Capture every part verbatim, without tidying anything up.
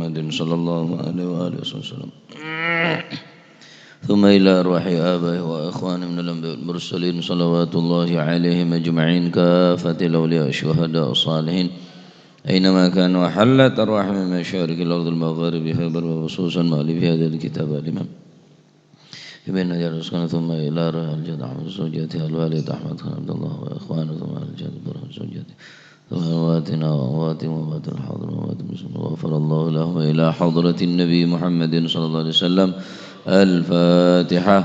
محمد صلى الله عليه وآله وسلم. ثم إلى أرواح آبائه وإخوانه من الأنبياء والمرسلين صلوات الله عليهم أجمعين كافة الأولياء الشهداء الصالحين أينما كانوا وحلت أرواحهم من مشارق الأرض المغارب خيبر وخصوصا مؤلف هذا الكتاب الإمام ابن حجر العسقلاني ثم إلى أرواح الجد أحمد زوجته الوالد أحمد خان عبد الله وإخوانه ثم إلى الجد برهان زوجته ثم أمواتنا وأمواتهم وأموات الحاضرين وأموات المسلمين غفر الله لهم إلى حضرة النبي محمد صلى الله عليه وسلم. الفاتحة.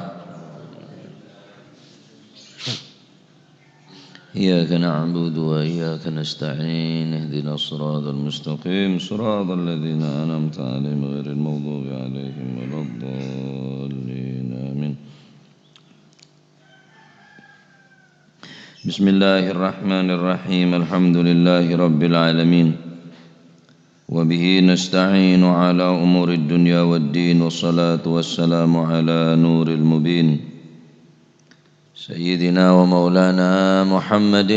إياك نعبد وإياك نستعين. اهدنا الصراط المستقيم صراط الذين أنعمت عليهم غير المغضوب عليهم ولا الضالين. آمين. بسم الله الرحمن الرحيم. الحمد لله رب العالمين. وبه نستعين على أمور الدنيا والدين والصلاة والسلام على نور المبين سيدنا ومولانا محمد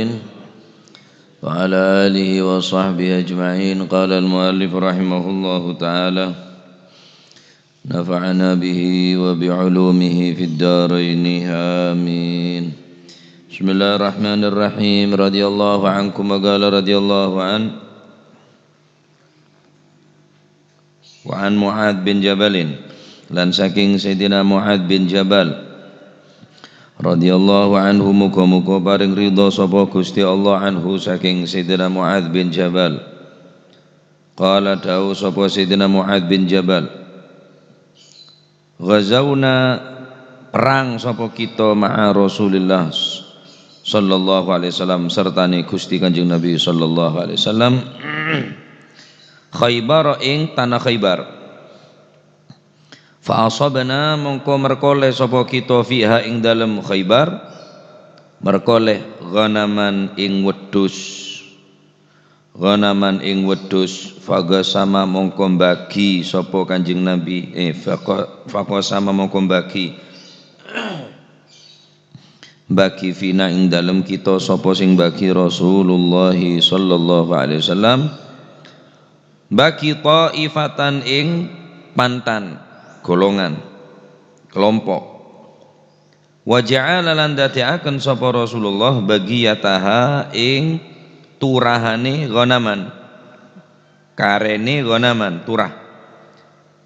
وعلى آله وصحبه أجمعين. قال المؤلف رحمه الله تعالى نفعنا به وبعلومه في الدارين آمين. بسم الله الرحمن الرحيم. رضي الله عنكم وقال رضي الله عنه وعن معاذ بن جبل. Lan saking Sayyidina Mu'adz bin Jabal radhiyallahu anhu, muga-muga paring ridha sapa Gusti Allah anhu saking Sayyidina Mu'adz bin Jabal. Qala, dawuh sapa Sayyidina Mu'adz bin Jabal, "Ghazawna, perang sapa kita ma'a Rasulillah sallallahu alaihi wasallam, sertane Gusti Kanjeng Nabi sallallahu alaihi wasallam, Khaybar, ing tanah Khaybar. Fa asabna, mongko merkole sapa kita fiha ing dalem Khaybar, merkole ghanaman ing wedhus." Ghanaman ing wedhus, faqasama mongko mbagi sapa Kanjeng Nabi, eh, faqa-, faqasama mongko mbagi, mbagi fina ing dalem kita sapa sing mbagi Rasulullah sallallahu alaihi wasallam, mbagi taifatan ing pantan, golongan, kelompok. Wa ja'ala lan dadekaken sapa Rasulullah baqiyataha ing turahane ghanaman. Karene ghanaman, turah.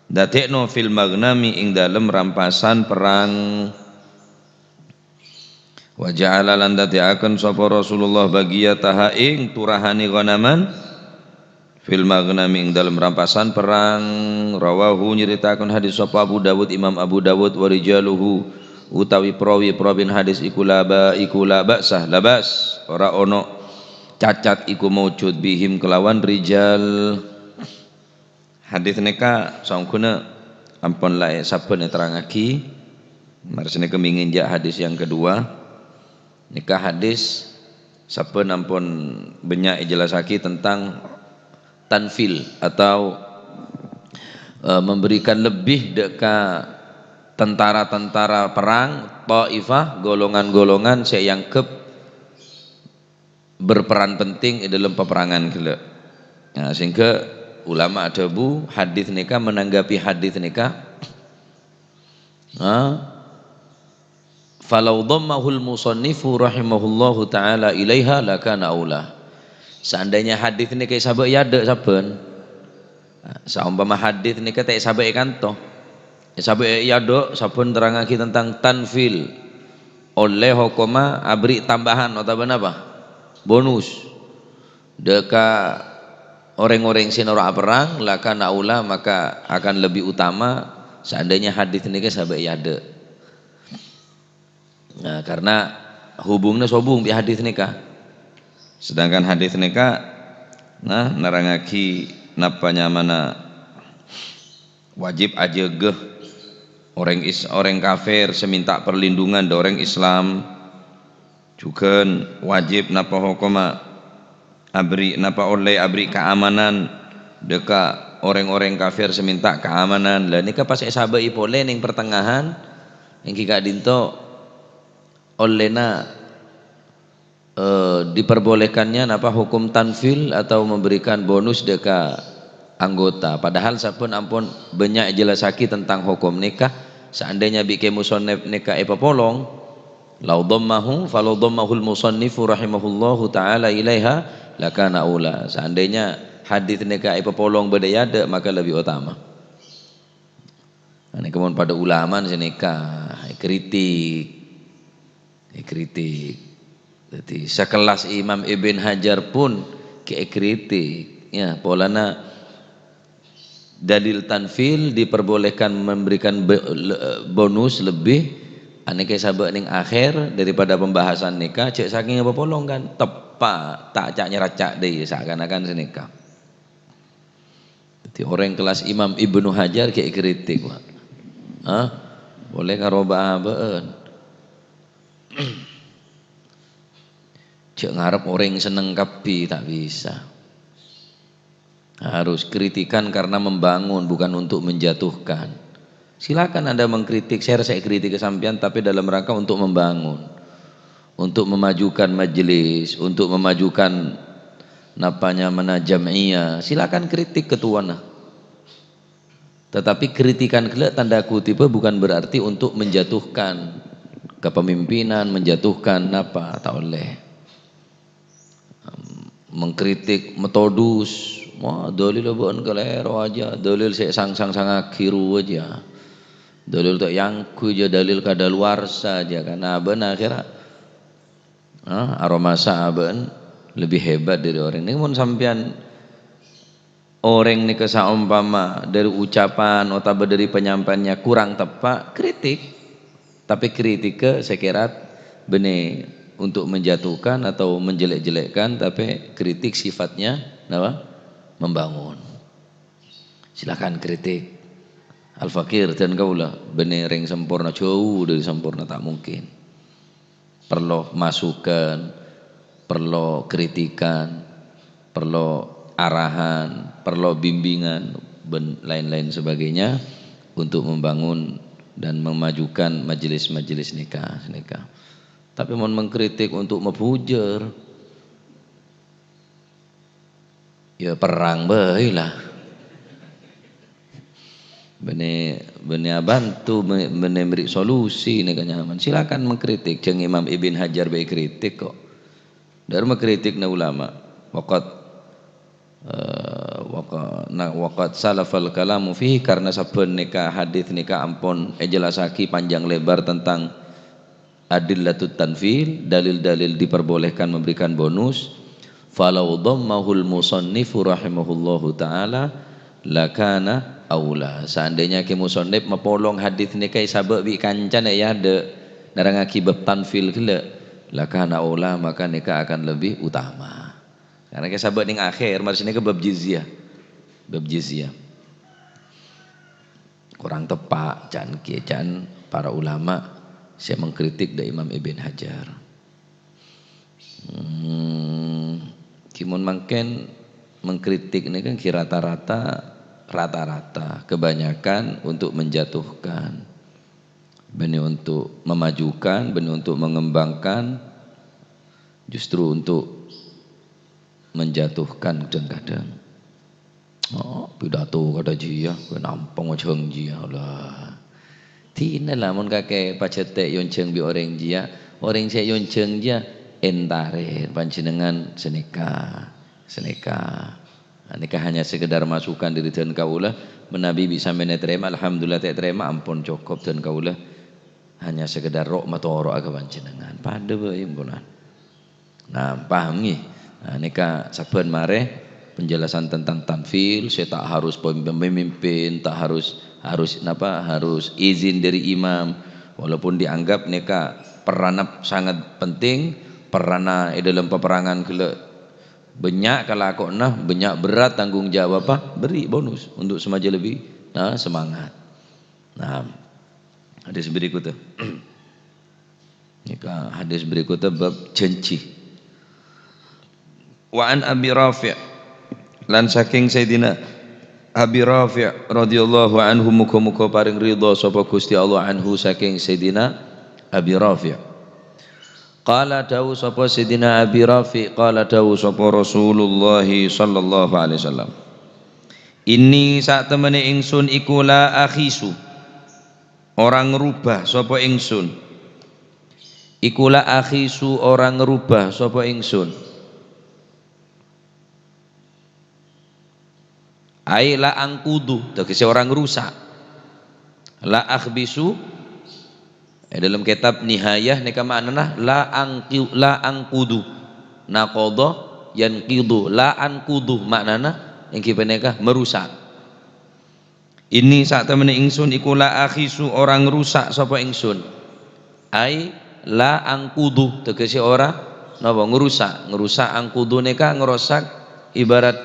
Dadekno fil maghnami ing dalem rampasan perang. Wa ja'ala lan dadekaken sapa Rasulullah baqiyataha ing turahane ghanaman. Fil maghnami ing dalem rampasan perang. Rawahu nyeritaken hadis sapa Abu Dawud, Imam Abu Dawud, wa rijaluhu utawi perawi-perawin hadis iku la ba-, iku la ba'sa, la ba's, ora ono cacat iku maujud bihim kelawan rijal. Hadis neka saongguna ampon la e-, sabbhân eterrangagi, mare saneka mangkèn ja' hadis yang kedua. Neka hadis sabbhân ampon banyak ejelasagi tentang tanfil atau, eh, memberikan lebih deka tentara-tentara perang Taifah, golongan-golongan se eanggep berperan penting e dalem peperangan gella'. Nah, sehingga ulama adhabu hadis neka menanggapi hadis neka, ha? "Falau dhammahul musannifu rahimahullahu ta'ala ilaiha lakana aula." Seandainya hadis neka sabak yadek saben, saumpama hadis neka ta' sabak e kanto, sabak e yadek saben terangagi tentang tanfil, olle hokoma abri tambahan otabana apa? Bonus. Deka oreng-oreng se noro' aperrang, lakana aula, maka akan lebih utama seandainya hadis neka sabak yadek. Nah, karena hubungnya sobung bi hadis neka. Sedangkan hadis neka, nah, nerangagi napa nyamana wajib ajaga oreng is-, oreng kafir se minta perlindungan dha oreng Islam. Jugan wajib napa hokoma abri, napa olle abri keamanan deka oreng-oreng kafir se minta keamanan. La neka pas esabai pole neng pertengahan, enggi ka'dinto ollena, eh, diperbolehkannya napa hukum tanfil atau memberikan bonus deka anggota. Padahal sampun ampon bânnya' èjellassaghi tentang hokom nikah. Seandainya bi' kè musannif nèka èpapolong, lau dhammahu, falau dhammahul musannifu rahimahullahu ta'ala ilaiha, lakana aula. Seandainya hadis nèka èpapolong bâdâ è adâ', maka lebbi otama. Nah, nèka mon padâ ulama sè nèka èkritik. Èkritik. Jadi, sekelas Imam Ibn Hajar pun èkritik. Ya, polana dalil tanfil diperbolehkan memberikan be-, le-, bonus lebih, anèka sabâ' nèng akhèr daripada pembahasan nèka, cè' sakèng apa polong kan, teppa', ta' ca'-nyaraca' dâi, seakan-akan sè nèka. Jadi, orèng kelas Imam Ibnu Hajar ghi' èkritik, Pak. Hah? Polè karo bâ-abâ'ân. Jhâ' ngarep orèng senneng kabbhi, ta' bisa. Harus kritikan karena membangun, bukan untuk menjatuhkan. Silakan Anda mengkritik, saya rasa kritik ke sampean, tapi dalam rangka untuk membangun, untuk memajukan majelis, untuk memajukan napa nyamana jam'iyah. Silakan kritik ketuana. Tetapi kritikan ghellâ' tanda kutip bukan berarti untuk menjatuhkan kepemimpinan, menjatuhkan napa, ta' ollè. Mengkritik metodus, wah, dalil bâ'ân kalèro jâ, dalil sè sang-sang sangaghi rowa jâ. Dalil ta' èyangghuy jâ, dalil kadaluwarsa jâ, karena bâ'ân akhèrra, ah, aromasa bâ'ân lebih hebat dari orèng. Nèng mon sampèyan orèng nèka saompama dari ucapan otabâ dari penyampaiannya kurang teppa', kritik. Tapè kritikka sè kèra bânnè untuk menjatuhkan atau menjelek-jelekkan, tapè kritik sifatnya napa? Membangun. Silakan kritik. Al-Fakir dân kaulâ bânnè rèng samporna, jhâu dâri samporna, ta' mungkin. Parlo masukan, parlo kritikan, parlo arahan, parlo bimbingan, bân lain-lain sebagainya untuk membangun dan memajukan majelis-majelis nèka, nèka. Tapè mon mengkritik untuk mabhujâr, ya perrang bhâi lah. Bânnè, bânnè abhânto, bâ-, bânnè bherri' solusi nèka nyaman. Silakan mengkritik, jhâng Imam Ibn Hajar bhâi kritik kok. Dâri mengkritik na ulama. Waqad, eh, waqa-, na, waqad salafal kalamu fihi, karena sabbhân nèka hadis nèka ampon èjellassaghi panjang lebar tentang adillatut tanfil, dalil-dalil diperbolehkan memberikan bonus. Falau dhammahul musannifu rahimahullahu ta'ala lakana aula. Seandainya kè musannif mapolong hadis nèka èsabâ' bi' kancana è adâ', nerrangngaghi bab tanfil ghellâ', lakana aula, maka nèka akan lebih utama. Karena kè sabâ' nèng akhèr, marè sè nèka bab jizyah. Bab jizyah. Kurang teppa', ca'na kè-, ca'na para ulama sè mengkritik dâ' Imam Ibn Hajar. Hmm, ghi mon mangkèn mengkritik nèka ghi rata-rata, rata-rata, kebanyakan untuk menjatuhkan. Bânnè untuk memajukan, bânnè untuk mengembangkan, justru untuk menjatuhkan kadhâng-kadhâng. Oh, pidato kadhâ' jiyâ, kè nampong jhâng jiyâ, lah. Dina la mon kakè pajhât ta' èonjhâng bi' orèng jiyâ, orèng sè èonjhâng jiyâ èntarè panjhennengngan sanèka, sanèka. Nah, nèka hanya sekedar masukan dâri dân kaulâ. Manabi bisa mènè tarèma, alhamdulillah, ta' tarèma, ampon cokop dân kaulâ. Hanya sekedar ro' matoro'a ka panjhennengngan. Padâ bhâi, ampon. Nah, paham, ngghi? Nah, nèka sabbhân marè penjelasan tentang tanfil, sè ta' harus pem-, pemimpin, ta' harus, harus napa, harus izin dari imam. Walaupun dianggap nèka peranna sangat penting, peranna è dâlem peperangan ghellâ' bânnya' kalakowanna, bânnya' berat tanggung jawabba, beri bonus untuk samaja lebih, nah, semangat. Nah, hadis berikutnya. Nèka hadis berikutnya bab janji. Wa an Abi Rafi', lan saking Sayyidina Abi Rafi' radhiyallahu anhu, muga-muga paring ridha sapa Gusti Allah anhu, saking Sayyidina Abi Rafi'. Qala, dawuh sapa Sayyidina Abi Rafi', qala, dawuh sapa Rasulullah sallallahu alaihi wasallam, Inni, satemene ingsun iku la akhisu, ora ngrubah sapa ingsun. Iku la akhisu, ora ngrubah sapa ingsun. Ai la angkudu, tegese ora ngrusak. La akhbisu, e, dalam kitab Nihayah neka ma'nana la angki-, la angkudu. Naqadha yanqidu, la ankudu ma'nana enggi paneka merusak. Inni, satemene ingsun iku la akhisu, ora ngrusak sapa ingsun. Ai la angkudu, tegese ora napa, ngrusak. Ngrusak, angkudu neka ngerosak, ibarat,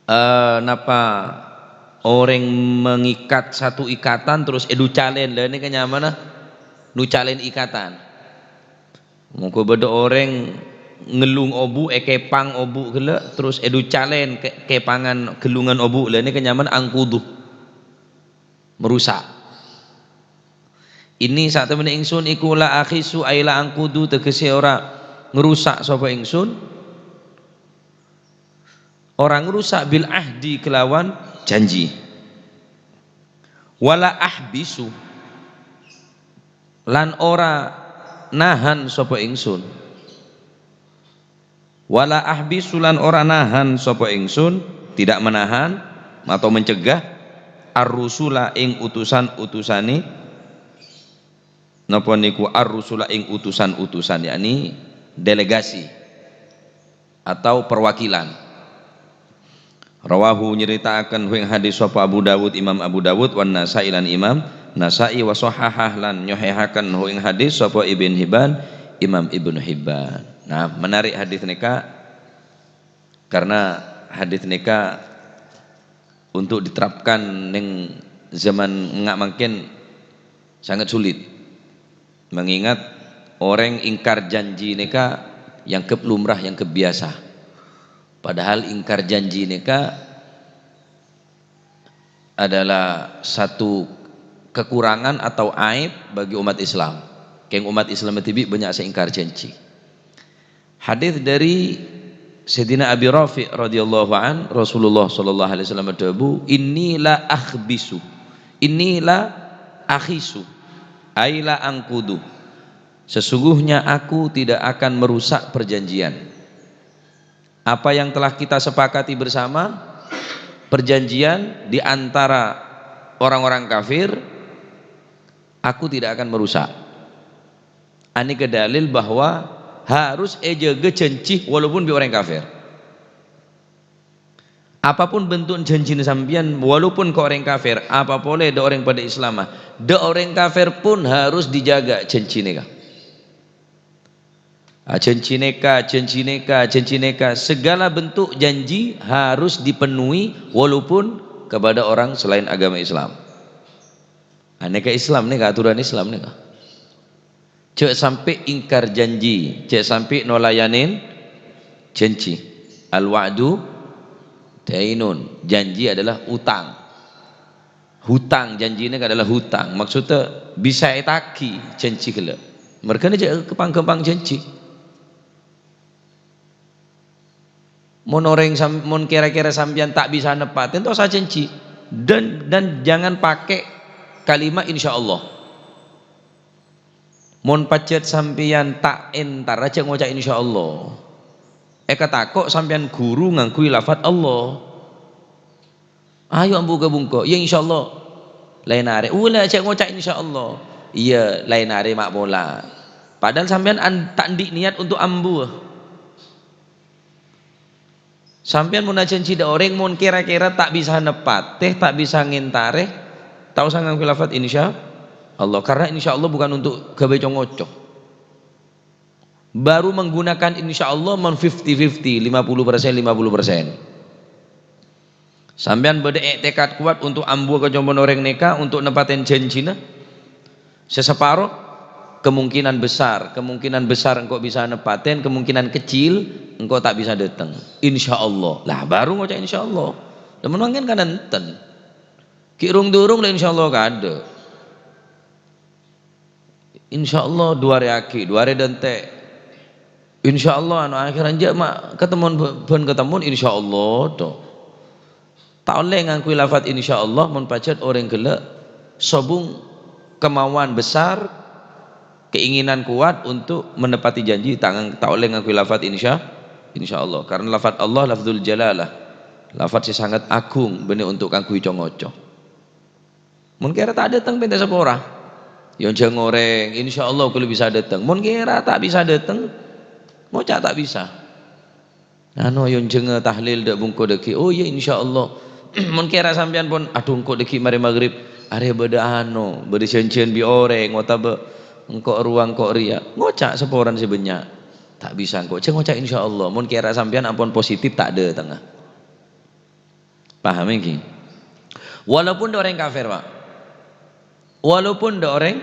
eh, napa, oreng mengikat satu ikatan terus educalen, la neka nyamana nucalen ikatan. Mongko badha oreng ngellung obu', ekepang obu' gella', terus educalen ke-, kepangan gellungan obu', la neka nyamana angkudu. Merusak. Inni, satemene ingsun iku la akhisu, ai la angkudu, tegese ora ngrusak sapa ingsun. Ora ngrusak bil ahdi kelawan janji. Wala ahbisu, lan ora nahan sapa ingsun. Wala ahbisu, lan ora nahan sapa ingsun, tidak menahan atau mencegah, ar-rusula, ing utusan-utusane, napa niku, ar-rusula, ing utusan-utusan, yakni delegasi atau perwakilan. Rawahu, nyeritaaken hu ing hadis sapa Abu Dawud, Imam Abu Dawud, wan Nasa'i, lan Imam Nasa'i, wa shahhahah, lan nyohehaken hu ing hadis sapa Ibn Hibban, Imam Ibnu Hibban. Nah, menarik hadis neka, karena hadis neka untuk diterapkan ning zaman nga' mangken sangat sulit. Mengingat oreng ingkar janji neka nyangghep lumrah, nyangghep biasa. Padahal ingkar janji neka adalah satu kekurangan atau aib bagi umat Islam. Keng umat Islam dhibi' banyak sing ingkar janji. Hadis dari Sayyidina Abi Rafi' radhiyallahu an, Rasulullah sallallahu alaihi wasallam adhâbu, "Inni la akhbisu, inni la akhisu, ai la angkudu. Sesungguhnya aku tidak akan merusak perjanjian." Apa yang telah kita sepakati bersama, perjanjian di antara orang-orang kafir, aku tidak akan merusak. Anèka dalil bahwa harus èjâgâ jhânjhi walaupun bi' orèng kafir. Apapun bentuk jhânjhina sampèyan, walaupun ka orèng kafir, apa polè dâ' orèng padâ Islamma, dâ' orèng kafir pun harus dijaga jhânjhi nèka. Ah, jhânjhi nèka, jhânjhi nèka, jhânjhi nèka, segala bentuk janji harus dipenuhi walaupun kepada orang selain agama Islam. Ah, nèka Islam nèka, aturan Islam nèka. Jhâ' sampè' ingkar janji, jhâ' sampè' nolayanè janji. Al-wa'du dainun, janji adalah utang. Hutang, janji nèka adalah hutang. Maksudnya bisa ètagi janji ghellâ'. Mergâna jhâ' ghâmpang-ghâmpang janji. Mon orèng sam-, mon kèra-kèra sampèyan ta' bisa neppatin, ta' osa janji. Dan, dan jangan pakai kalimat insyaallah. Mon pajhât sampèyan ta' entar, jhâ' ngoca' insyaallah. Èkatako' sampèyan ghuru ngangghuy lafat Allah. Ayo ambu ka bungko, "Iyâ, insyaallah." Laèn arè, "Ula, jhâ' ngoca' insyaallah." "Iyâ, laèn arè ma' pola." Padahal sampèyan an-, ta' andi' niat untuk ambu. Sampèyan mon ajhânjhi dâ' orèng, mon kèra-kèra ta' bisa neppatè, ta' bisa ngèntarè, ta' osa ngangghuy lafat insyaallah, karena insyaallah bukan untuk ghâbây co-ngoco. Baru menggunakan insyaallah mon fifty fifty, lima puluh persen, lima puluh persen. Sampèyan bâdâ i'tikad kowat untuk ambu ka compo'na orèng nèka untuk neppatèn jhânjhina sè saparo, kemungkinan besar, kemungkinan besar engko' bisa neppatèn, kemungkinan kecil engko' ta' bisa dâteng. Insyaallah. Lah, baru ngoca' insyaallah. Lah, mon mangkèn kan enten. Ghi' rung-durung lah insyaallah kaadâ'. Insyaallah du arè aghi', du arè dântè'. Insyaallah anu akhèran jhâ' ma' katemmon bâ-, bân katemmon insyaallah to. Ta' ollè ngangghuy lafat insyaallah mon pajhât orèng ghellâ' sobung kemauan besar, keinginan kuat untuk menepati janji, ta' ngang-, ta' ollè ngangghuy lafat insya-, insyaallah. Karena lafat Allah lafzul jalalah, lafat sè sanget agung bânnè untuk kaangghuy co-ngoco. Mon kèra ta' dâteng pènta sapora, yâ onjhâng orèng, insyaallah kaulâ bisa dâteng. Mon kèra ta' bisa dâteng, ngoca' ta' bisa. Anu, yâ onjhângnga tahlil dâ' bungko dhâggi'. Oh iyâ, insyaallah. Mon kèra sampèyan pon, "Adhu, engko' dhâggi' marè maghrib, arè bâdâ anu, bâdâ jhânjhiyân bi' orèng, otabâ engko' rowa, engko' rèya." Ngoca' saporana sè bânnya'. Ta' bisa engko', jhâ' ngoca' insyaallah. Mon kèra sampèyan ampon positif ta' dâtengnga. Paham ènggi? Walaupun dâ' orèng kafir, Pak. Walaupun dâ' orèng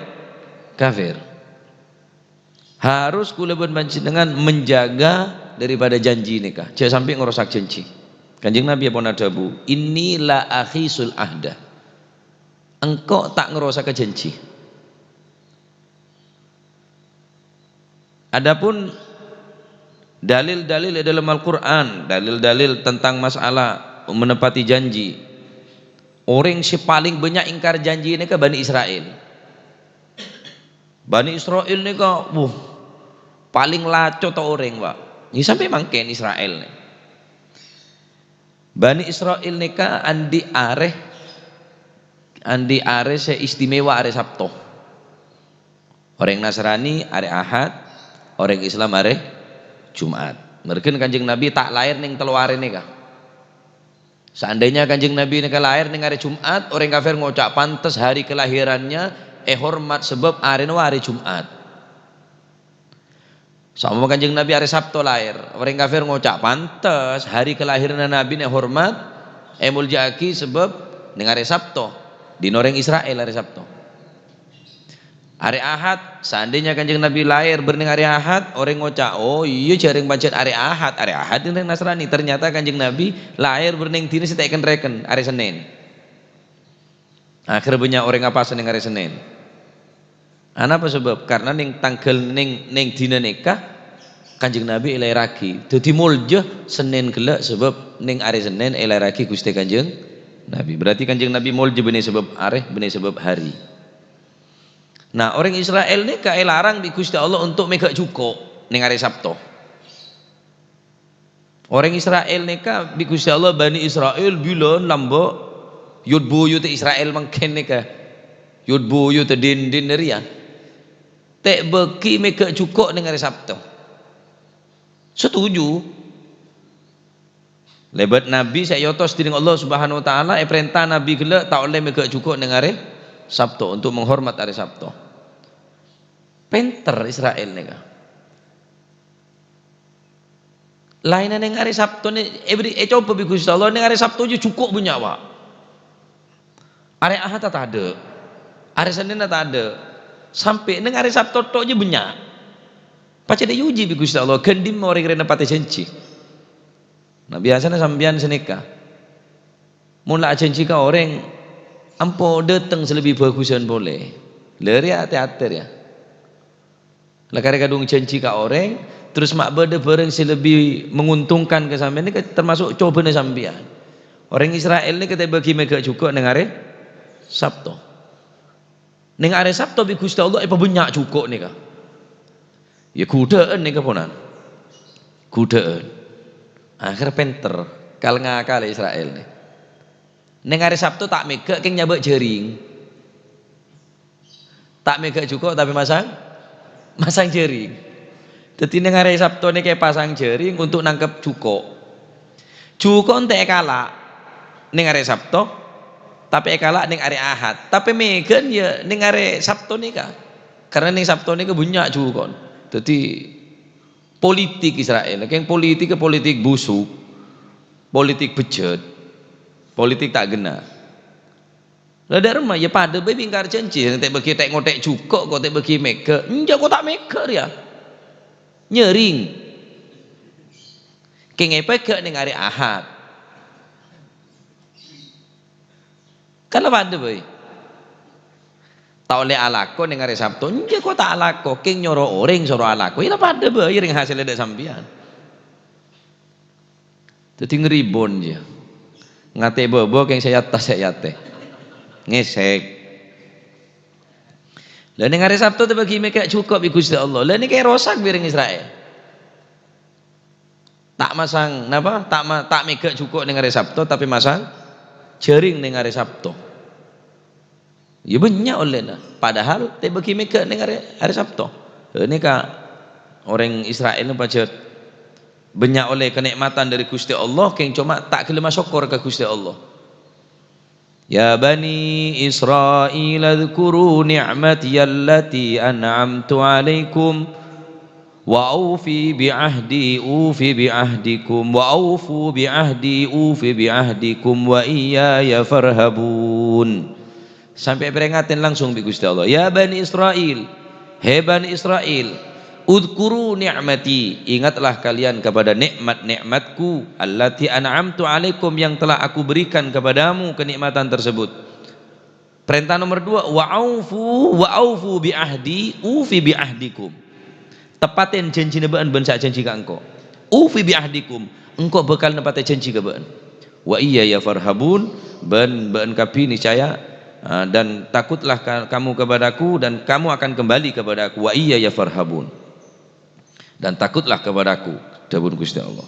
kafir. Harus kaulâ bân panjhennengngan menjaga daripada janji nèka. Jhâ' sampè' ngorusak janji. Kanjeng Nabi pon adhâbu, "Inni la akhisul ahda." Engko' ta' ngarosaka janji. Adapun dalil-dalil è dâlem Al-Qur'an, dalil-dalil tentang masalah menepati janji, orèng sè palèng bânnya' èngkar janji nèka Bani Israel. Bani Israel nèka, wuh, palèng laco ta' orèng, Pak. Yâ sampè' mangkèn Israel nè. Bani Israel nèka andi' arè, andi' arè sè istimewa, arè Sabto. Orèng Nasrani arè Ahad, orèng Islam arè Jum'at. Mèrghân Kanjeng Nabi ta' laèr nèng tello arè nèka. Seandainya Kanjeng Nabi nèka laèr nèng arè Jum'at, orèng kafir ngoca', "Pantes hari kelahirannya èhormat sebab arèna arè Jum'at." Saompama Kanjeng Nabi arè Sabto laèr, orèng kafir ngoca', "Pantes hari kelahiranna Nabi nè èhormat, èmoljâ'aghi sebab nèng arè Sabto." Dinah orèng Israel arè Sabto. Arè Ahad, seandainya Kanjeng Nabi laèr bârnèng arè Ahad, orèng ngoca', "Oh iyâ, jhâreng panjhât arè Ahad, arè Ahad nèng Nasrani." Ternyata Kanjeng Nabi laèr bârnèng dinah sè ta' èken-rèken, arè Sennèn. Akhèrra bânnya' orèng apasa nèng arè Sennèn. Anapa sabâb? Karna nèng tangghâl, nèng, nèng dinah nèka Kanjeng Nabi èlaèrraghi. Dhâddhi moljâ Sennèn ghellâ' sabâb nèng arè Sennèn èlaèrraghi Ghustè Kanjeng Nabi. Berarti Kanjeng Nabi moljâ bânnè sabâb arè, bânnè sabâb hari. Nah, orèng Israel nèka èlarang bi' Ghustè Allah untuk mèghâ' jhuko' nèng arè Sabto. Orèng Israel nèka bi' Ghustè Allah, Bani Israel bilân lambâ' yot-buyut Israel mangkèn nèka. Yot-buyut din-din rèya. Ta' èbâghi mèghâ' jhuko' nèng arè Sabto. Setuju. Lèbât Nabi sè èotos dhinèng Allah Subhanahu wa Ta'ala, èparènta Nabi ghellâ' ta' ollè mèghâ' jhuko' nèng arè Sabto, untuk menghormat arè Sabto. Pènter Israel nèka. Laènna nèng arè Sabto nè, èbâri-, ècobâ bi' Ghustè Allah, nèng arè Sabto jâ jhuko' bânnya', Pak. Arè Ahad ta' tadâ'. Arè Sennèn ta' tadâ'. Sampè' nèng arè Sabto tok jâ bânnya'. Pajhât èuji bi' Ghustè Allah, ghân dimma orèng rèya nepatè jhânjhi. Nah, biyasana sampèyan sanèka. Mon la ajhânjhi ka orèng, ampo dâteng sè lebbi bhâghusân polè. Lâ rèya atè-atè rèya. La karè kadhung jhânjhi ka orèng, terros ma' bâdâ bârâng sè lebbi menguntungkan ka sampèyan, nèka termasuk cobâna sampèyan. Orèng Israel nèka ta' èbâghi mèghâ' jhuko' nèng arè Sabto. Nèng arè Sabto bi' Ghustè Allah èpabânnya' jhuko' nèka. Yâ ghudhâ'ân nèka ponan. Ghudhâ'ân. Akhèr pènter, kal-ngakal Israel nè. Nèng arè Sabto ta' mèghâ' kèng nyabâ' jhâring. Ta' mèghâ' jhuko' tapè masang, masang jhâring. Dhâddhi nèng arè Sabto nèka èpasang jhâring untuk nangkep jhuko'. Jhuko' ènte' èkala' nèng arè Sabto, tapè èkala' nèng arè Ahad. Tapè mèghâ'ân yâ nèng arè Sabto nèka. Karna nèng Sabto nèka bânnya' jhuko'na. Dhâddhi politik Israel, kèng politik, politik busuk, politik bejjhât, politik ta' ghenna. La dâ' remma, yâ padâ bhâi bi' èngkar jhânjhi, ta' èbâghi tè'-ngontè' jhuko' ko' ta' èbâghi mèghâ'. Enjâ' ko' ta' mèghâ' rèya. Nyarèng. Kèng èpèghâ' nèng arè Ahad. Kan la padâ bhâi. Ta' ollè alako nèng arè Sabto, enjâ' ko' ta' alako, kèng nyoro orèng soro alako, yâ la padâ bhâi rèng hasèlla dâ' sampèyan. Dhâddhi ngeribon jâ. Ngate bâbâ kèng sè è attas sè è atè. Ngèsèk. Lah, neng arè Sabto ta' bâgi mèghâ' jhuko' bi' Ghustè Allah. Lah, nèka èrosak bi' rèng Isra'il. Ta' masang, napa? Ta' ma-, ta' mèghâ' jhuko' neng arè Sabto, tapè masang jhâring neng arè Sabto. Iyâ, bânnya' ollèna. Padahal ta' bâgi mèghâ' neng arè, arè Sabto. Lah, nèka orèng Isra'il pajhât bânnya' ollè kanè'matan dâri Ghustè Allah, kèng coma ta' ghellem asokkor ka Ghustè Allah. "Ya bani Isra'il, adzkuru ni'mati allati an'amtu 'alaikum, wa aufi bi 'ahdi ufi bi 'ahdikum, wa aufu bi 'ahdi ufi bi 'ahdikum, wa iyyaya farhabun." Sampè' èpèrengatè langsung bi' Ghustè Allah, "Ya bani Isra'il, he Bani Isra'il, udzkuru ni'mati, ingatlah kalian kepada nikmat-nikmatku, allati an'amtu 'alaikum, yang telah Aku berikan kepadamu kenikmatan tersebut." Perintah nomor dua, "Wa aufu, wa aufu bi ahdi, ufi bi ahdikum." Teppatè janjina bâ'ân bân sè ajanji ka engko'. "Ufi bi ahdikum," engko' bhâkal neppatè janji ka bâ'ân. "Wa iyyaya farhabun," bân bâ'ân kabbhi niscaya, ah, dan takutlah ka-, kamu kepadaku dan kamu akan kembali kepadaku. "Wa iyyaya farhabun." Dan takutlah kepadaku, dhâbuna Ghustè Allah.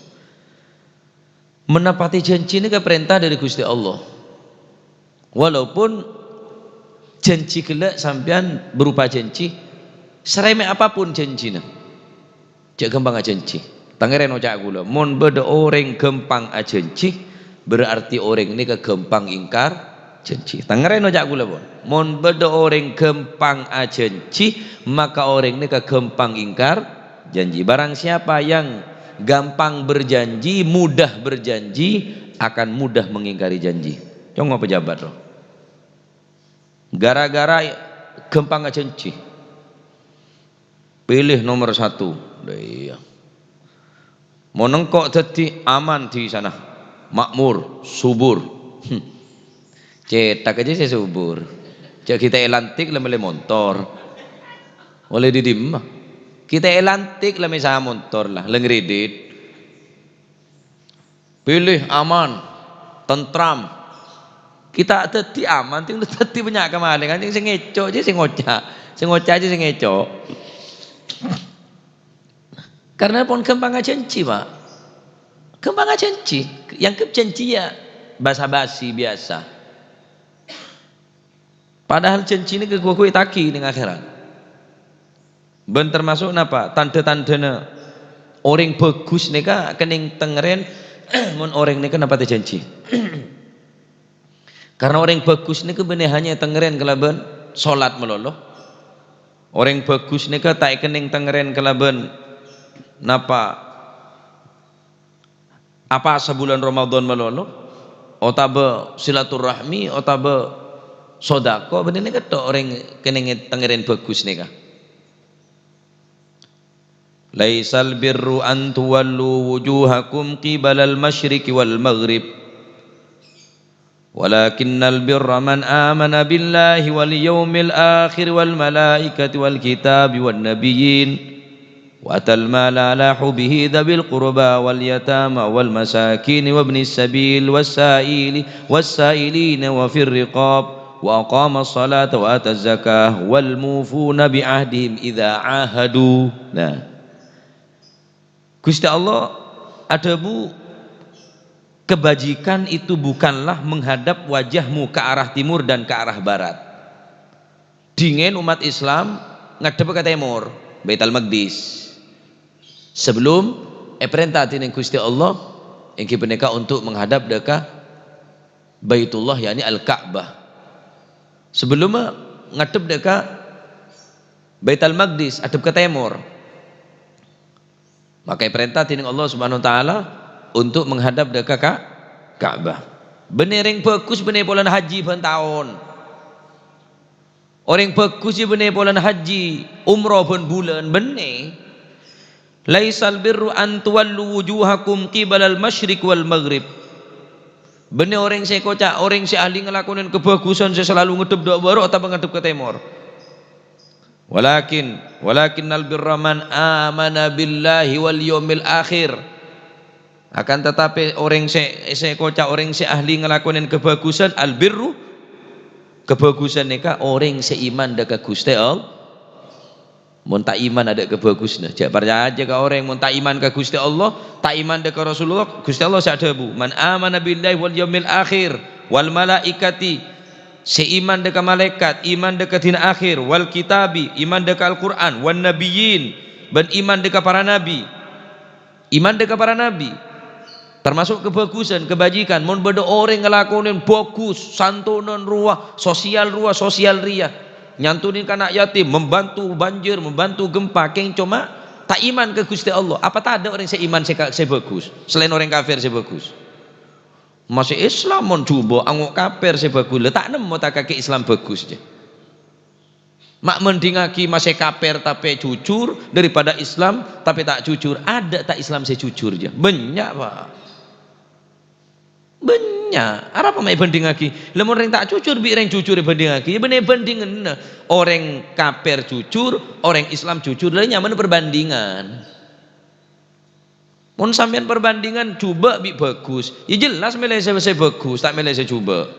Menepati janji nèka parènta dâri Ghustè Allah. Walaupun janji ghellâ' sampèyan berupa janji, sarèmè' apapun janjina, jhâ' ghâmpang ajanji. Tangarèn oca' kaulâ, mon bâdâ orèng ghâmpang ajanji, berarti orèng nèka ghâmpang ingkar janji. Tangarèn oca' kaulâ, pon. Mon bâdâ orèng ghâmpang ajanji, maka orèng nèka ghâmpang ingkar janji. Barang siapa yang gampang berjanji, mudah berjanji, akan mudah mengingkari janji. Congo pejabat, roh. Gara-gara ghâmpang ajanji. Pilih nomor satu. Lah, iyâ. Mon engko' dhâddhi aman dhisana, makmur, subur. Hmm. Cèthak ajâ sè subur. Jhâ' ghi' ta' èlantik la mellè montor. Ollè dhi-dimma? Ghi' ta' èlantik la mèsa montor la, la ngredit. Pilih aman, tentram. Ghi' ta' dhâddhi aman, dhing dhâddhi bânnya' kamalèngan, dhing sè ngèco' jâ sè ngoca', sè ngoca' jâ sè ngèco'. Karena pon ghâmpang ajanji, Pak. Ghâmpang ajanji. Èangghep janji ya basa-basi biasa. Padahal janji nèka ghu-, ghu ètagi neng akhèrat. Bân termasuk napa? Tandhâ-tandhâna orèng bhâghus nèka kennèng tengngèrèn mon orèng nèka nepatè janji. Karena orèng bhâghus nèka bânnè hanya ètengngèrèn kalabân solat malolo. Orèng bhâghus nèka ta' èkennèng tengngèrèn kalabân napa? Apowasa bulân Ramadan malolo, otabâ silaturrahmi, otabâ sodako, bânnè nèka tok orèng kennèng tengngèrèn bhâghus nèka. "Laisal birru an tuwallu wujuhakum qibalal masyriqi wal maghrib, walakinnal birra man amana billahi wal yaumil akhir wal malaikati wal kitabi wan nabiyyin, wa atal mala ala hubbihi dzawil qurba wal yatama wal masakin wabnis sabil was sa'ili, was sa'ilina wa fir riqab, wa aqamas salata wa ataz zakah, wal mufuna bi ahdihim idza ahadu." Nah. Ghustè Allah adhâbu, "Kebajikan itu bukanlah menghadap wajahmu ke arah timur dan ke arah barat." Dhingèn ommat Islam ngaddhep ka tèmor, Baitul Maqdis. Sebelum èparènta dhinèng Ghustè Allah, èngghi panèka untuk menghadap dâ' ka Baitullah, yakni Al-Ka'bah. Sebelumma ngaddhep dâ' ka Baitul Maqdis, addhep ka tèmor. Maka èparènta dhinèng Allah Subhanahu wa Ta'ala untuk menghadap dâ' ka Ka-, Ka'bah. Bânnè rèng bhâghus bânnè polana haji bân taon. Orèng bhâghus jiyâ bânnè polana haji, umroh bân bulân, bânnè. "Laisal birru an tuwallu wujuhakum qibalal masyriq wal maghrib." Bânnè orèng sè èkoca', orèng sè ahli ngalakonè kabhâghusân sè salalu ngaddhep dâ' bârâ' otabâ ngaddhep ka tèmor. Walakin, walakinnal birra man amana billahi wal yaumil akhir. Akan tetapi orèng sè, sè èkoca' orèng sè ahli ngalakonè kabhâghusân, albirru, kabhâghusân nèka orèng sè iman dâ' ka Ghustè Allah. Mon ta' iman adâ' kabhâghusânna, jhâ' parcajâ ka orèng mon ta' iman ka Ghustè Allah, ta' iman dâ' ka Rasulullah, Ghustè Allah sè adhâbu, "Man amana billahi wal yaumil akhir, wal malaikati," sè iman dâ' ka malaèkat, iman dâ' ka dina akhir, "wal kitabi," iman dâ' ka Al-Qur'an, "wan nabiyyin," bân iman dâ' ka para nabi. Iman dâ' ka para nabi, termasuk kabhâghusân, kabhâjhighân. Mon bâdâ orèng ngalakonè bhâghus, santonan rowa, sosial rowa, sosial rèya, nyantonin ka ana' yatim, membantu banjir, membantu gempa, kèng coma ta' iman ka Ghustè Allah. Apa tadâ' orèng sè iman sè ka-, sè bhâghus, selain orèng kafir sè bhâghus? Masih Islam mon jhubâ' ango' kafir sè bhâghus, la ta' nemmo ta' kakè Islam bhâghus, jâ. Ma' mendingaghi masè kafir tapè jujur daripada Islam tapè ta' jujur. Adâ' ta' Islam sè jujur, jâ? Bânnya', Pak. Bânnya'. Arapa ma' èbhândhingaghi? Lamon rèng ta' jujur bi' rèng jujur èbhândhingaghi, yâ bânnè bhândhinganna. Orèng kafir jujur, orèng Islam jujur, la nyamana perbandingan. Mon sampèyan perbandingan jhubâ' bi' bhâghus, yâ jelas mèlè sè, sè bhâghus, ta' mèlè sè jhubâ'.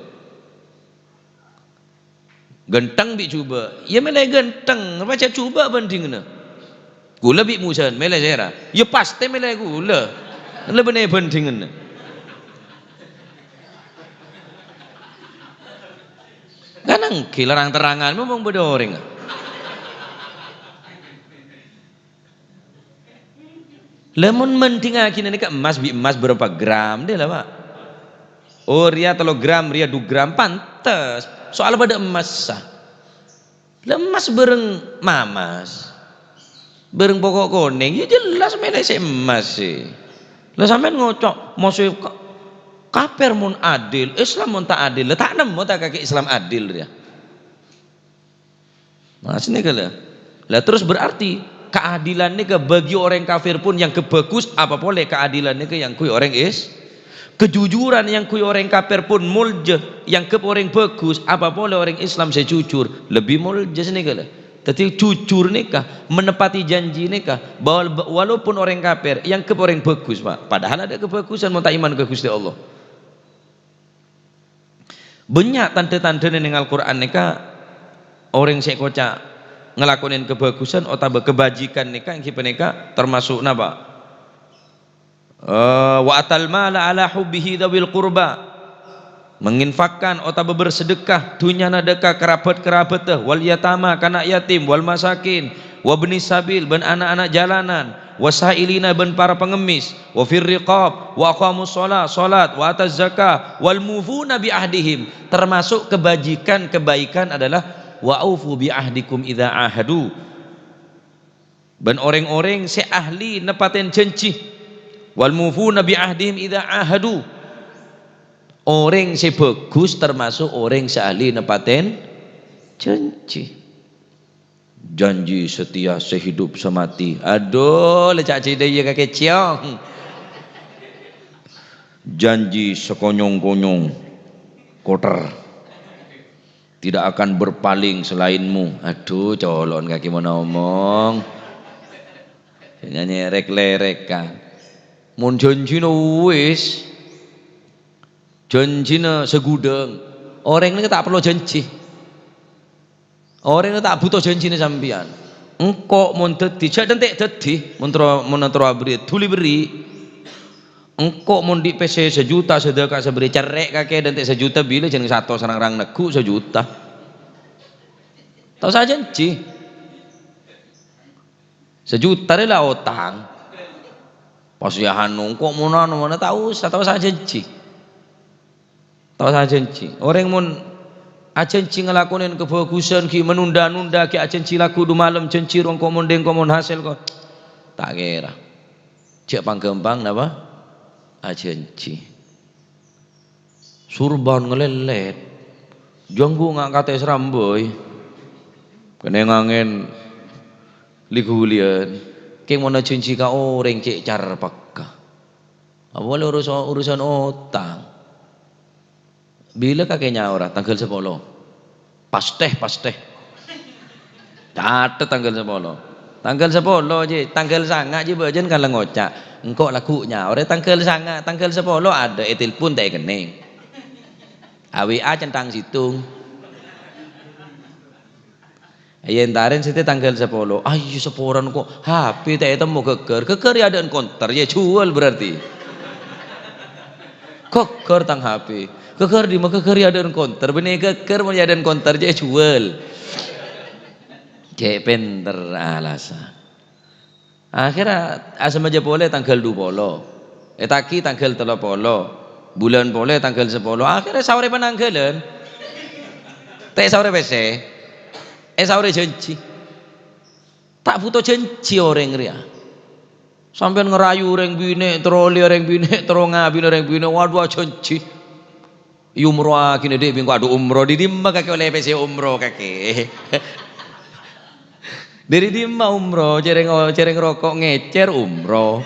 Ghântheng bi' jhubâ', yâ mèlè ghântheng, pajhât jhubâ' bhândhinganna. Ghulâ bi' Musan, mèlè sèra? Yâ pastè mèlè ghulâ. La bânnè bhândhinganna. Kan ènggi la rang-terrangan, memang bâdâ orèng. Lamon mendingaghi nèka emmas bi' emmas bârâmpa gram, dâ' la, Pak? Oh, rèya tello gram, rèya du gram, pantes. Soal padâ emmassa. La emmas bâreng mamas. Bâreng poko' konèng, yâ jelas mèlè sè emmas sè. La sampèyan ngoco', mosè ka-, kafir mon adil, Islam mon ta' adil. La ta' nemmo ta' kakè Islam adil rèya? Nah, sanèka la. La terros berarti kaadilan nèka bagi orèng kafir pon èangghep bhâghus, apa polè kaadilan nèka èangghuy orèng Is-, kejujuran èangghuy orèng kafir pon molja, èangghep orèng bhâghus, apa polè orèng Islam sè jujur, lebbi molja sanèka la. Dhâddhi jujur nèka, menepati janji nèka, bahwa walaupun orèng kafir èangghep orèng bhâghus, Pak, padahal adâ' kabhâghusân mon ta' iman ka Ghustè Allah. Bânnya' tandhâ-tandhâna neng Al-Qur'an nèka, orèng sè èkoca' ngalakonè kabhâghusân otabâ kabhâjhighân nèka ènggi panèka tamaso' napa? Eh, "Wa atal mala ala hubbihi dzawil qurba." Menginfakkan otabâ bersedekah dhunnyana dâ' ka karabat-karabatta, "wal yatama," ka na' yatim, "wal masakin," "wabnis sabil," bân ana'-ana' jalanan, "wasailina," bân para pangemmis, "wa fir riqab," "wa aqamus shalah," shalat, "wa ataz zakah," "wal mufuna bi ahdihim." Termasuk kebajikan, kebaikan adalah, "Wa aufu bi ahdikum idza ahadu." Bân orèng-orèng sè ahli nepatèn janji. "Wal mufuna bi ahdihim idza ahadu." Orèng sè bhâghus termasuk orèng sè ahli nepatèn janji. Janji setia sehidup semati. Adhu, la ca' cè' dhâ' iyâ kakè cèyong. Janji sekonyong-konyong. Kotor. Tidak akan berpaling selainmu. Adhu, colo'na kakè mon omong. Nyanyi rèk-lèrèk, kan. Mon janjina wis. Janjina saghudhâng. Orèng nèka ta' parlo janji. Orèng ta' bhuto janjina sampèyan. Engko' mon dhâddhi, jhâ' dhânte' dhâddhi, mon terro, mon terro aberri', dhuli berri'. Engko' mon dhi' pèssè sajuta, sadhâka saberri', cerrè' kakè dhânte' sajuta, bilâ jhân satos rang-rang neggu' sajuta. Ta' osa janji. Sajuta rè la otang. Pas ya anu, engko' mon anu, mana ta' osa, ta' osa janji. Ta' osa janji. Orèng mon ajanji ngalakonè kabhâghusân, ghi' manonda-nonda, ghi' ajanji lagghu' du malem, janji ro engko' mon dhing, engko' mon hasèl ko. Ta' kèra. Jhâ' pang-ghâmpang napa? Ajanji. Surban ngalèlèt. Jhânggu nga' katè sarambâi. Kènè' ngangèn li-ghuliyân. Kèng mon ajanji ka orèng cè' carpèkka. Apa polè urus-, urusan otang. Bilâ kakè nyaora? Tangghâl sapolo. Pastè, pastè. Catet tangghâl sapolo. Tangghâl sapolo, jhi, tangghâl sanga', jhi, bâjâna kan la ngoca', "Engko' lagghu' nyaorè tangghâl sanga', tangghâl sapolo adâ' ètelpon ta' èkennèng. A W A centhang sèttong." Iyâ, èntarè satèya tangghâl sapolo. Ayo, saporana ko', H P ta' ètemmo ghâgghâr. Ghâgghâr yâ adâ'na konter, yâ juwâl berarti. Ghâgghâr tang H P. Ghâgghâr dimma? Ghâgghâr yâ adâ'na konter. Bânnè ghâgghâr mon yâ adâ'na konter, jhi, juwâl. Cè' pènter alasan. Akhèrra asemmajâ polè tangghâl dupolo. Ètagi tangghâl tellopolo. Bulân polè tangghâl sapolo. Akhèrra saorè panangghâlân. Ta' èsaorè pèssè. Èsaorè jhânjhi. Ta' bhuto jhânjhi orèng rèya. Sampèyan ngarayu orèng binè', terro ollè orèng binè', terro ngabinè orèng binè'. Waduh, ajhânjhi. Èyumrowaghina dhibi' engko' adhu umroh. Dâri dimma kakè ollè pèssè umroh kakè? Dâri dimma umroh? Cèrèng, cèrèng roko' ngècèr umroh.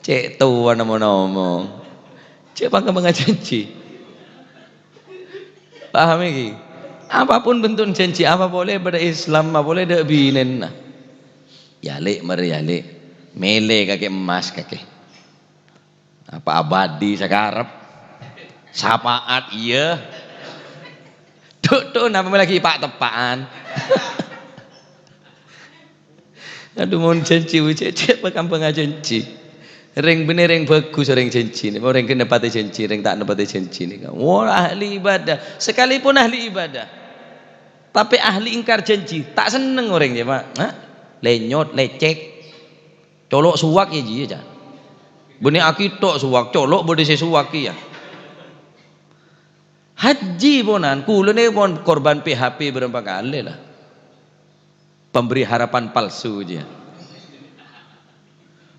Cè' towana mon omong. Cè' pangkembangnga jhânjhi. Paham iki? Apapun bentuk jhânjhi, apa polè bâdâ Islam, apa polè dâ' binèna. Yâ, Lè', marè yâ, Lè'. Mèlè kakè emmas kakè. Apa abadi sakarep? Sapaat, iyâ. Dhu', dhu', napa mè' laghi pa'-teppa'an? Adhu, mon jhânjhi, cè', cè' pangkembangnga jhânjhi. Rèng bânnè rèng bhâghus orèng jhânjhi nèka, orèng ghun nepatè jhânjhi, rèng ta' nepatè jhânjhi nèka. Wah, ahli ibadah. Sekalipun ahli ibadah. Tapè ahli ingkar jhânjhi, ta' senneng orèng, yâ, Pak. Hah? Lènyot, lècèk. Colo' sowak yâ jiyâ, ca'. Bânnè akito' sowak, colo' bâdâ sè sowak kèya. Hajji ponan, kaulâ nèka pon korban P H P bârâmpa kalè la. Pemberi harapan palsu jiyâ.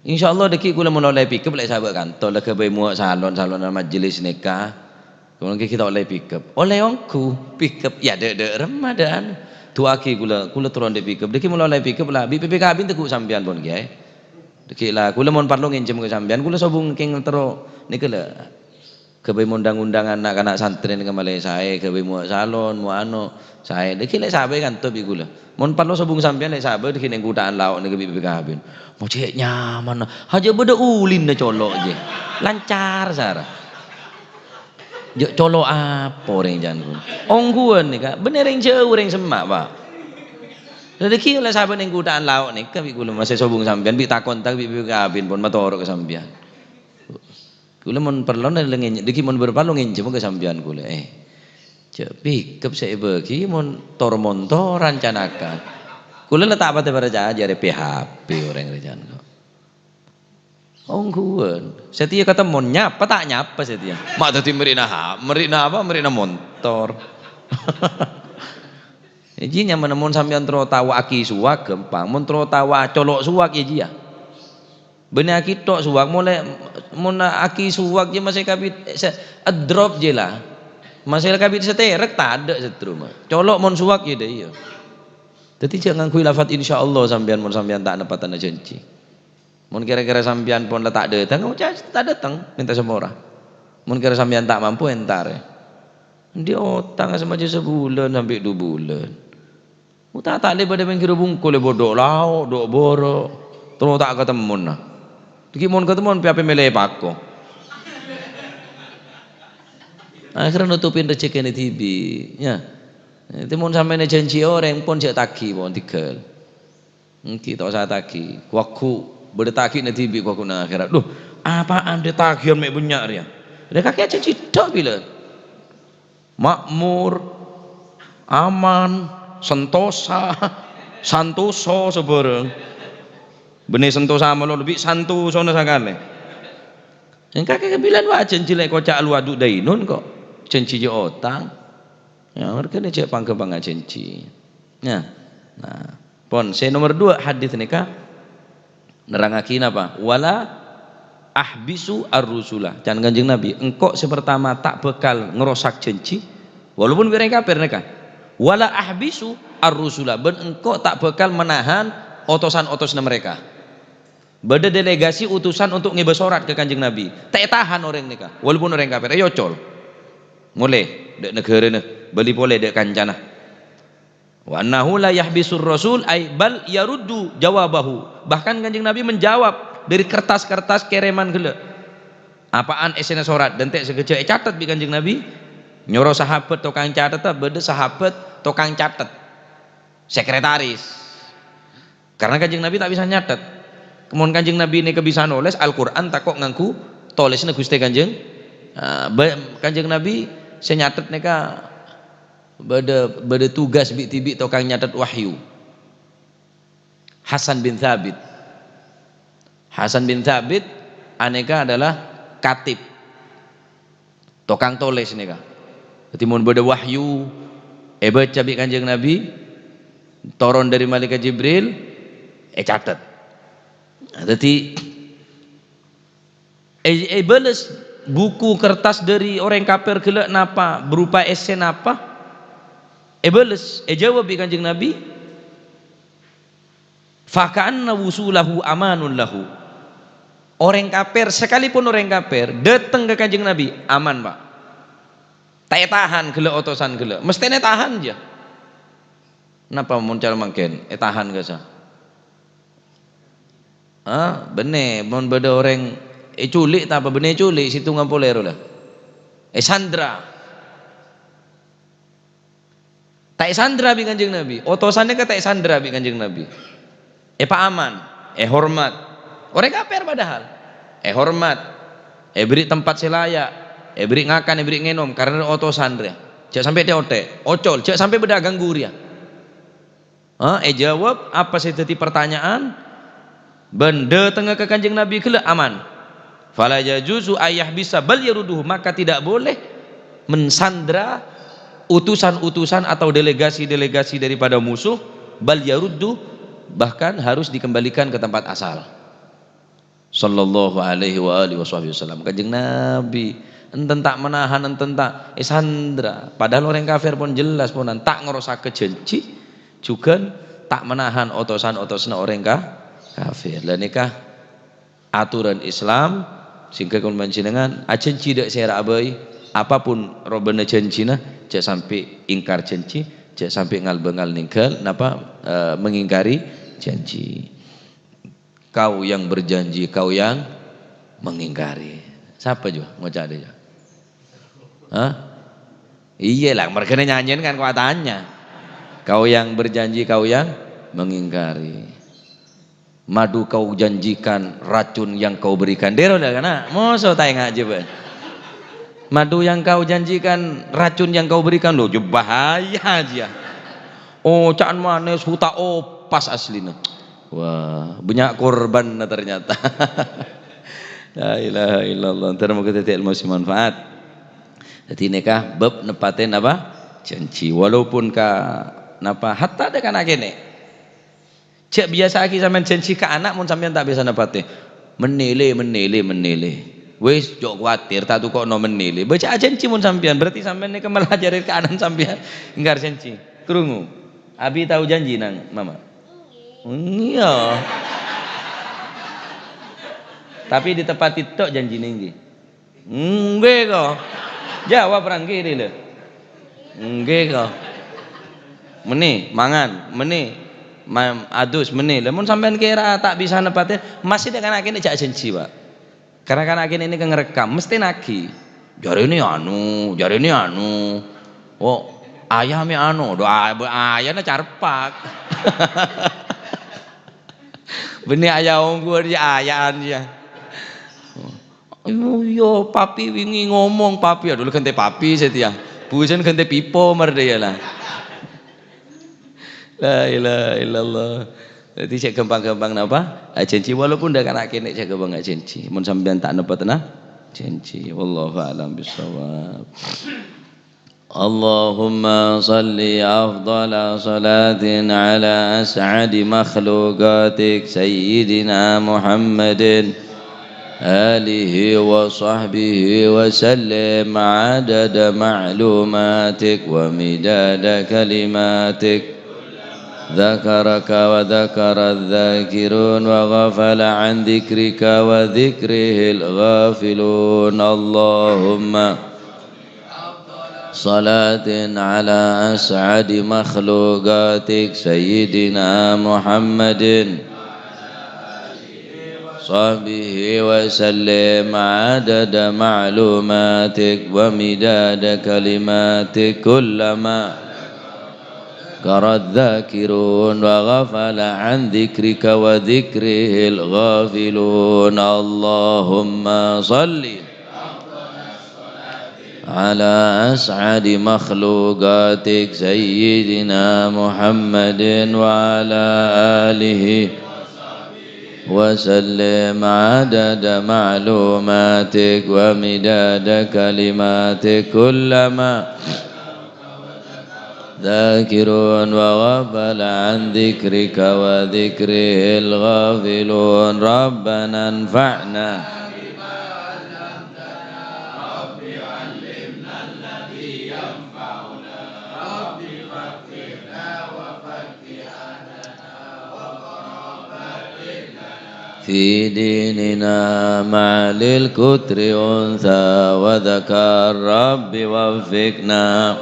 Insyaallah dâgghi' kaulâ mon ollè pickup lè sabâ' kanto, la ghâbây mowa' salon-salonan majelis nèka. Kaulâ ghi' ta' ollè pickup. Ollè ongghu pickup, yâ dâ'-dâ' remma dâ'an. Du'aaghi kaulâ, kaulâ terro dâ' pickup. Dâgghi' mon ollè pickup la, bi' P P K bin tegghu' sampèyan pon, Kèyaè. Dâgghi' la, kaulâ mon parlo ngènjhâm ka sampèyan, kaulâ sobung kèng terro nèka la. Ghâbây mondang-ondang na'-kana' santrè nèka malè saè, ghâbây mowa' salon, mowa' ano, saè. Dâgghi' lè sabâ' kanto bi' kaulâ. Mon parlo sobung sampèyan lè sabâ' dâgghi' neng kotha'an lao' nèka bi' P P K bin. Mo cè' nyaman. Hajâ bâdâ ulinna colo' jiyâ. Lancar sara. Jhâ' colo' apa orèng jân kaulâ? Ongghuwân nèka, bânnè rèng jhâu, rèng semma', Pak. Dâgghi' lè sabâ' neng kotha'an lao' nèka bi' kaulâ masè sobung sampèyan, bi' ta-kontak bi' P P K bin pon matoro' ka sampèyan. Kaulâ mon parlo nèlèngè, dâgghi' mon bârâmpa lo ngènjhâm ka sampèyan kaulâ, eh. Jhâ' pickup sè èbâghi mon tor-montoran canakan. Kaulâ la ta' patè parcajâ arè P H P orèng rècan kok. Ongghuwân. Satèya katemmon nyapa ta' nyapa satèya. Ma' dâddhi mèrè'na ha-, mèrè'na apa? Mèrè'na montor. Jiyâ nyamana mon sampèyan terro tao aki sowak ghâmpang, mon terro tao colo' sowak yâ jiyâ. Bânnè akito' sowak, molè mon aki sowak jiyâ masè kabit sè, drop jiyâ la. Masè kabit sè terrek tadâ' sè terro ma. Colo' mon sowak yâ dâ' iyâ. Dâddhi jhâ' ngangghuy lafat insyaallah sampèyan mon sampèyan ta' nepatana jhânjhi. Mon kèra-kèra sampèyan pon la ta' dâteng, oca' ta' dâteng, mènta sapora. Mon kèra sampèyan ta' mampu, èntarè. Andi' otang sè majâ sabulân sampè' du bulân. Uta' ta' lè padâ mèngghirâ bungko lè bâdâ lao', dâ' bârâ', terro ta' katemmona. Dâgghi' mon katemmon pè-apè mèlè pako. Akhèrra nutupin rejhekkèna dhibi', yâ. Dâddhi mon sampèyan èjhânjhi orèng pon jhâ' tagi pon tèghâl. Ènggi ta' osa tagi. Ghu-lagghu', bâdâ tagi'na dhibi' ghu-lagghu' nang akhèrat. Dhu, apaan rè tagi'an mè' bânnya' rèya? Rè kakè ajhânjhi tok bilân. Makmur, aman, sentosa, santoso sabârâng. Bânnè sentosa malolo bi' santosona sakalè. Ènggi kakè bilân wa ajhânjhi lè' koca' alwa'du dainun kok. Jhânjhi jhâ' otang. Yâ, marghâna jhâ' pangghâmpangnga jhânjhi. Yâ. Nah, pon sè nomer dua hadis nèka nerrangngaghi napa? "Wala ahbisu ar-rusula." Can Kanjeng Nabi, "Engko' sè pertama ta' bhâkal ngrosak jhânjhi, walaupun bi' orèng kafir nèka. Wala ahbisu ar-rusula, bân engko' ta' bhâkal manahan otosan-otosanna mereka." Bâdâ delegasi utusan untuk ngèbâ sorat ka Kanjeng Nabi. Ta' ètahan orèng nèka, walaupun orèng kafir, èocol. Molè dâ' naghârâna, bâli polè dâ' kancana. Wa annahu la yahbisur rasul, ay bal yaruddu jawabahu. Bahkan Kanjeng Nabi menjawab dari kertas-kertas kereman ghellâ'. Apaan essèna sorat? Dântè' saghâjâ ècatet bi' Kanjeng Nabi. Nyoro sahabat tokang catet, bâdâ sahabat tokang catet. Sekretaris. Karena Kanjeng Nabi ta' bisa nyatet. Mon Kanjeng Nabi nèka bisa nolès Al-Qur'an tako' ngangghu tolèsanna Ghustè Kanjeng. Ah, ba-, Kanjeng Nabi sè nyatet nèka bâdâ, bâdâ tugas bi'-dhibi' tokang nyatet wahyu. Hasan bin Thabit. Hasan bin Thabit anèka adalah katib, tokang tolès nèka. Dhâddhi, mon bâdâ wahyu èbâca bi' Kanjeng Nabi, toron dâri Malaikat Jibril, ècatet. Dhâddhi, è-, èbâles buku kertas dâri orèng kafir ghellâ' napa, berupa essè napa, èbâles, èjâwâb bi' Kanjeng Nabi, "Faka'anna wusulahu amanun lahu." Orèng kafir, sakalipun orèng kafir, dâteng ka Kanjeng Nabi, aman, Pak. Ta' ètahan ghellâ' otosan ghellâ'. Mesthèna ètahan, jâ. Napa mon cara mangkèn? Ètahan, kassa? Ah, bânnè, mon bâdâ orèng èculik, ta' apa bânnè èculik, sèttonga polè rowa la. Èsandra. Ta' èsandra bi' Kanjeng Nabi. Otosan nèka ta' èsandra bi' Kanjeng Nabi. Èpaaman, èhormat. Orèng kafir padahal. Èhormat. Èberri' tempat sè laya'. Èberri' ngakan, èberri' ngènom. Karena otosan rèya. Jhâ' sampè' tè-otè'. Ocol. Jhâ' sampè' bâdâ aganggu rèya. Ha, èjâwâb apa sè dhâddhi partanya'an. Bân dâtengnga ka Kanjeng Nabi ghellâ' aman. "Fala yajuzu ayyahbisa bal yarudduhu," maka tidak boleh mensandra utusan-utusan atau delegasi-delegasi daripada musuh, "bal yaruddu," bahkan harus dikembalikan ke tempat asal. Sallallahu alaihi wa alihi wasahbihi wasallam. Kanjeng Nabi enten ta' menahan, enten ta' èsandra. Padahal orèng kafir pon jelas ponan ta' ngerosakke janji, jhughân ta' menahan otosan-otosanna orèng ka-, kafir. Lah nèka aturan Islam, sehingga kaulâ panjhennengan ajanji dâ' sèra'a bhâi, apapun robâna janjina, jhâ' sampè' ingkar janji, jhâ' sampè' ngal-bângal nèngghâl, napa, eh, mengingkari janji. Kau yang berjanji, kau yang mengingkari. Sapa jua ngoca' dâ' jua? Hah? Iyâ lah, mergâna nyanyian kan kok atanya. Kau yang berjanji, kau yang mengingkari. Madu kau janjikan, racun yang kau berikan. Dero lah kana, moso ta' enga' jâ bâ'na. Madu yang kau janjikan, racun yang kau berikan. Loh, jâ bahaya jâ. Oca'an manès, huta opas aslina. Wah, bânnya' korbanna ternyata. La ilaha illallah. Entar moga dhâddhi ilmu sè manfaat. Dhâddhi nèka bab nepatin apa? Janji. Walaupun ka napa, hatta dâ' kana' kènè'. Jhâ' biyasa'aghi sampèyan janji ka ana' mon sampèyan ta' bisa nepati. Mennèlè, mennèlè, mennèlè. Wis, jhâ' kuwatir, ta' toko'no mennèlè. Bâca'a janji mon sampèyan, berarti sampèyan nèka malajari ka ana' sampèyan. Ingkar janji. Krungu. Abi tao janji nang Mama? Iyâ. Tapè dâteng patè tok janjina ènggi. Ènggi, ko'. Jâwâb ra ènggi, Ri, lho. Ènggi, ko'. Mennè, mangan, mennè, ma-, adus, mennè. Lah, mon sampèyan kèra ta' bisa nepati, masih dâ' kana' kènè' jhâ' janji, Pak. Karena kana' kènè' nèka ngerekam, mesti naghi. Jarèna anu, jarèna anu. Oh, ayah mè' anu, do, a-, ayahna carpak. Bânnè ayah ongghu, yâ, aya'an, yâ. Oh, iyâ, papi wingi ngomong, papi, aduh, ghântè papi satèya. Bhusen ghântè pipo, mardhâjâ, la. La ilaha illallah. Dhâddhi, jhâ' ghâmpang-ghâmpang napa? Ajanji, walaupun dâ' kana' kènè' jhâ' ghâmpang ajanji. Mon sampèyan ta' nepatana janji. Wallahu a'lam bissawab. اللهم صل أفضل صلاة على أسعد مخلوقاتك سيدنا محمد آله وصحبه وسلم عدد معلوماتك ومداد كلماتك. ذكرك وذكر الذاكرون وغفل عن ذكرك وذكره الغافلون. اللهم صلاة على أسعد مخلوقاتك سيدنا محمد وصحبه وسلم عدد معلوماتك ومداد كلماتك كلما ذكر الذاكرون وغفل عن ذكرك وذكره الغافلون. اللهم صل على أسعد مخلوقاتك سيدنا محمد وعلى آله وسلم عدد معلوماتك ومداد كلماتك كلما ذاكرون وغفل عن ذكرك وذكره الغافلون. ربنا انفعنا في ديننا مع للكتر أنثى وذكر. رب وفقنا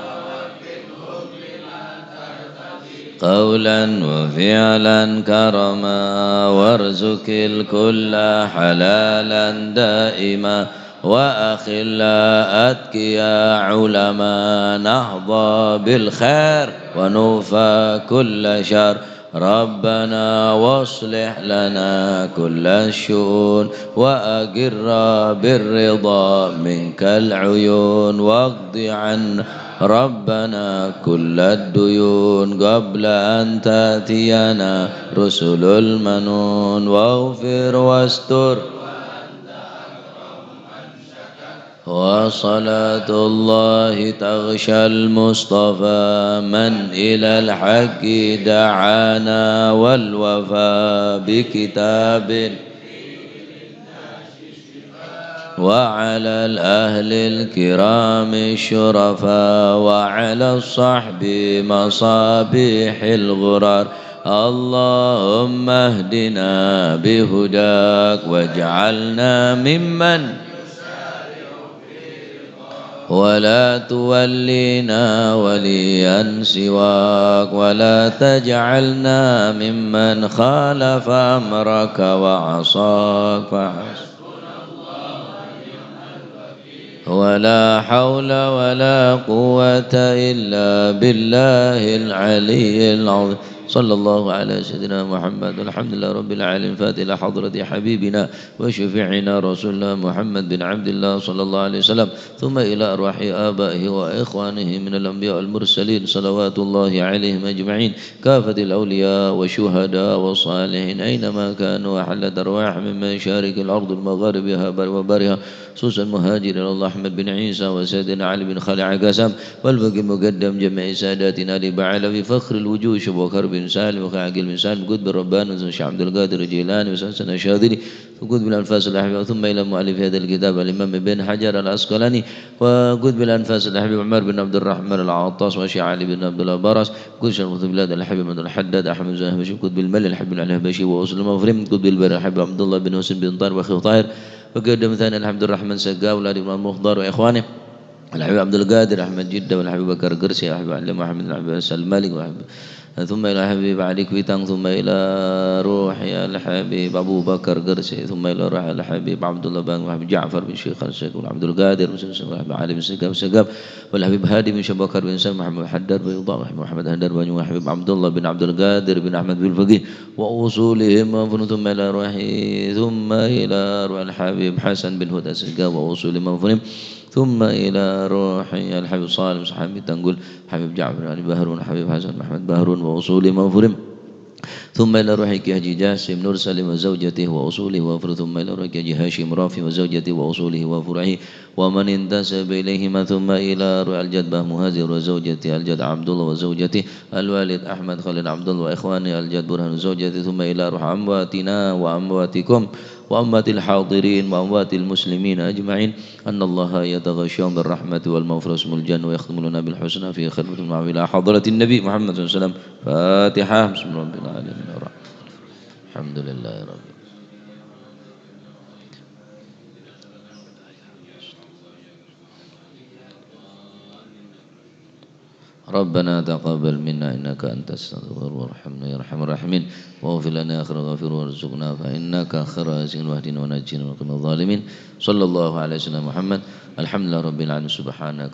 قولا وفعلا كرما، وارزق الكل حلالا دائما، وأخلاء أتقياء علما، نحظى بالخير ونوفى كل شر. ربنا واصلح لنا كل الشؤون، وأقر بالرضا منك العيون، واقض عنا ربنا كل الديون قبل أن تأتينا رسل المنون، واغفر واستر. وصلاة الله تغشى المصطفى من إلى الحق دعانا، والوفاء بكتاب وعلى الأهل الكرام الشرفاء، وعلى الصحب مصابيح الغرر. اللهم اهدنا بهداك، واجعلنا ممن ولا تولينا وليا سواك، ولا تجعلنا ممن خالف أمرك وعصاك، فحسبنا الله ونعم الوكيل. ولا حول ولا قوة إلا بالله العلي العظيم. صلى الله على سيدنا محمد. الحمد لله رب العالمين. فاتحة إلى حضرة حبيبنا وشفيعنا رسول الله محمد بن عبد الله صلى الله عليه وسلم، ثم إلى أرواح آبائه وإخوانه من الأنبياء والمرسلين، صلوات الله عليهم أجمعين، كافة الأولياء والشهداء والصالحين أينما كانوا، وحلت أرواحهم من مشارق الأرض ومغاربها وبرها، خصوصا مهاجر إلى الله أحمد بن عيسى وسيدنا علي بن خالد عكاسام، والفقيه المقدم جميع ساداتنا آل بعلوي، فخر الوجود شيخ بكر بن سالم، وخالد عقيل بن سالم، قطب الرباني، شيخ عبد القادر الجيلاني، وسلسلة الشاذلي، وقطب الأنفاس الأحباب، ثم إلى مؤلف هذا الكتاب الإمام ابن حجر العسقلاني، وقطب الأنفاس الأحباب عمر بن عبد الرحمن العطاس، وشيخ علي بن عبد الله براس، قطب شرف بلاد الحبيب عبد الحداد، أحمد زاهر بشير، قطب الملة الحبيب العلي الحبشي، وأصول المفرم، قطب البر الحبيب عبد الله بن حسين بن طاهر، وأخيه طاهر، وقدم ثاني الحبيب عبد الرحمن سقاف، والحبيب المختار وإخوانه. الحبيب عبد القادر أحمد جدة، والحبيب بكر قرسي، الحبيب علي محمد، الحبيب حسن المالك، والحبيب، ثم إلى الحبيب علي كويتان، ثم إلى روح الحبيب أبو بكر قرسي، ثم إلى روح الحبيب عبد الله بن، والحبيب جعفر بن شيخ الشيخ، والحبيب عبد القادر بن شيخ، والحبيب علي بن سقاف سقاف، والحبيب هادي بن شيخ بكر بن سلمى، محمد حداد بن يوضع، والحبيب محمد حداد بن، والحبيب عبد الله بن عبد القادر بن أحمد بالفقيه، وأصولهم وفروعهم، ثم إلى روح، ثم إلى روح الحبيب حسن بن هدى سقاف وأصولهم وفروعهم، ثم إلى روح الحبيب صالح صحابي تنقل، حبيب جعفر علي بهرون، حبيب حسن محمد بهرون وأصولهم وفروعهم، ثم إلى روح كي حاجي جاسم نور سليم وزوجته وأصوله وفروعه، ثم إلى روح كي حاجي هاشم رافي وزوجته وأصوله وفروعه، ومن انتسب إليهما، ثم إلى روح الجد باه مهاجر وزوجته، الجد عبد الله وزوجته، الوالد أحمد خليل عبد الله وإخوانه، الجد برهان وزوجته، ثم إلى روح أمواتنا وأمواتكم وأموات الحاضرين وأموات المسلمين أجمعين، أن الله يتغشاهم بالرحمة والمغفرة ويسكنهم الجنة ويختم لنا بالحسنى في خلوة المعروف إلى حضرة النبي محمد صلى الله عليه وسلم. فاتحة. بسم رب العالمين الرحمن الرحيم. الحمد لله رب العالمين. Rabbana taqabbal minna innaka antas samiul alim warhamna ya arhamar rahimin. Waghfir lana ya khairul ghafirin warzuqna fa innaka khairur raziqin wahdina wa najjina min al-qawmidh dhalimin. Sallallahu ala sayyidina Muhammad. Alhamdulillah rabbil alamin. Subhanaka